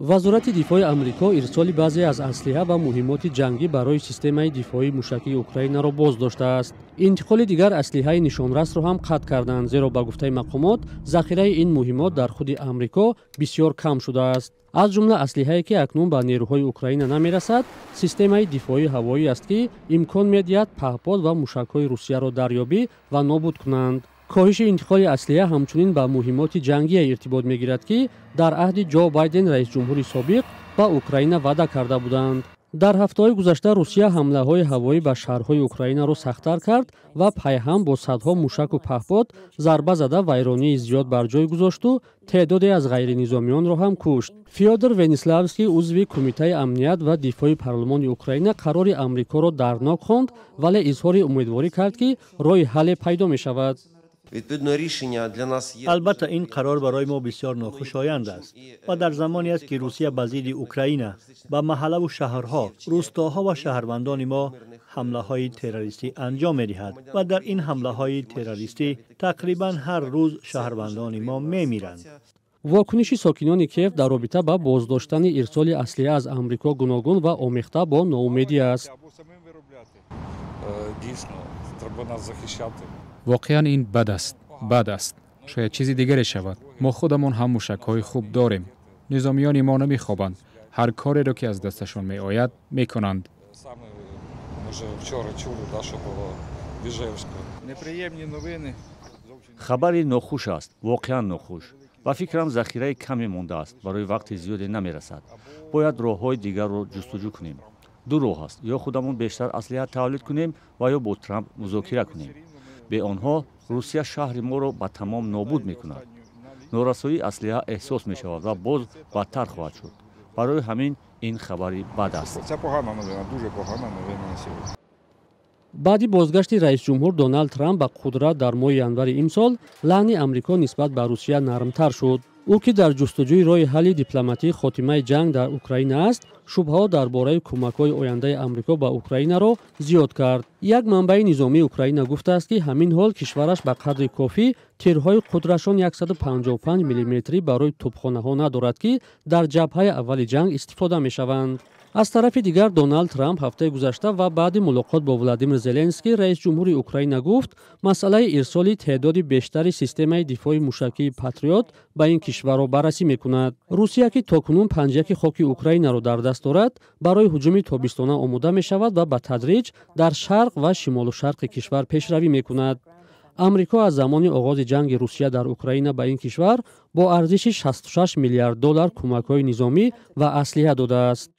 Вазорати дифои Амрико ирсоли баъзе аз аслиҳа ва муҳиммоти ҷангӣ барои системаи дифоии мушакии Украинаро боз доштааст. Интиқоли дигар аслиҳаи нишонрасро ҳам қатъ карданд, зеро, ба гуфтаи мақомот, захираи ин муҳиммот дар худи Амрико бисёр кам шудааст. Аз ҷумла аслиҳае, ки акнун ба нерӯҳои Украина намерасад, системаи дифоии ҳавоӣ аст, ки имкон медиҳад паҳпод ва мушакҳои Русияро дарёбӣ ва нобуд кунанд. Коҳиши интиқоли аслиҳа ҳамчунин ба муҳиммоти ҷангие иртибот мегирад, ки дар аҳди Ҷо Байден, раисҷумҳури собиқ, ба Украина ваъда карда буданд. Дар ҳафтаҳои гузашта Русия ҳамлаҳои ҳавоӣ ба шаҳрҳои Украинаро сахттар кард ва пайҳам бо садҳо мушаку паҳпод зарба зада, вайронии зиёд бар ҷой гузошту теъдоде аз ғайринизомиёнро ҳам кушт. Фёдор Вениславский, узви Кумитаи амният ва дифои парлумони Украина, қарори Амрикоро дарднок хонд, вале изҳори умедворӣ кард, ки роҳи ҳалле пайдо мешавад. Албатта, ин қарор барои мо бисёр нохушоянд аст ва дар замоне аст, ки Русия ба зидди Украина, ба маҳаллаву шаҳрҳо, рӯстоҳо ва шаҳрвандони мо ҳамлаҳои террористӣ анҷом медиҳад ва дар ин ҳамлаҳои террористӣ тақрибан ҳар рӯз шаҳрвандони мо мемиранд. Вокуниши сокинони Киев дар робита ба боздоштани ирсоли аслиҳа аз Амрико гуногун ва омехта бо ноумедӣ аст. Воқеан, ин бад аст, бад аст. Шояд чизи дигаре шавад. Мо худамон ҳам мушакҳои хуб дорем. Низомиёни мо намехобанд, ҳар кореро, ки аз дасташон меояд, мекунанд. Хабари нохуш аст, воқеан нохуш. Ба фикрам, захираи каме мондааст, барои вақти зиёде намерасад. Бояд роҳҳои дигарро ҷустуҷӯ кунем. Ду роҳ аст: ё худамон бештар аслиҳа тавлид кунем ва ё бо Трамп музокира кунем. Бе онҳо Русия шаҳри моро ба тамом нобуд мекунад. Норасоии аслиҳа эҳсос мешавад ва боз бадтар хоҳад шуд. Барои ҳамин ин хабари бад аст. Баъди бозгашти раисҷумҳур Доналд Трамп ба қудрат дар моҳи январи имсол, лаҳни Амрико нисбат ба Русия нармтар шуд. Ӯ, ки дар ҷустуҷӯи роҳи ҳалли дипломатии хотимаи ҷанг дар Украина аст, шубҳаҳо дар бораи кӯмакҳои ояндаи Амрико ба Украинаро зиёд кард. Як манбаи низомии Украина гуфтааст, ки ҳамин ҳол кишвараш ба қадри кофӣ тирҳои қудрашон 155 миллиметрӣ барои тӯбхонаҳо надорад, ки дар ҷабҳаи аввали ҷанг истифода мешаванд. Аз тарафи дигар, Доналд Трамп ҳафтаи гузашта ва баъди мулоқот бо Владимир Зеленский, раисҷумҳури Украина, гуфт, масъалаи ирсоли теъдоди бештари системаи дифои мушакии Патриот ба ин кишварро баррасӣ мекунад. Русия, ки то кунун панҷяки хоки Украинаро дар даст дорад, барои ҳуҷуми тобистона омода мешавад ва ба тадриҷ дар шарқ ва шимолу шарқи кишвар пешравӣ мекунад. Амрико аз замони оғози ҷанги Русия дар Украина ба ин кишвар бо арзиши 66 миллиард доллар кӯмакҳои низомӣ ва аслиҳа додааст.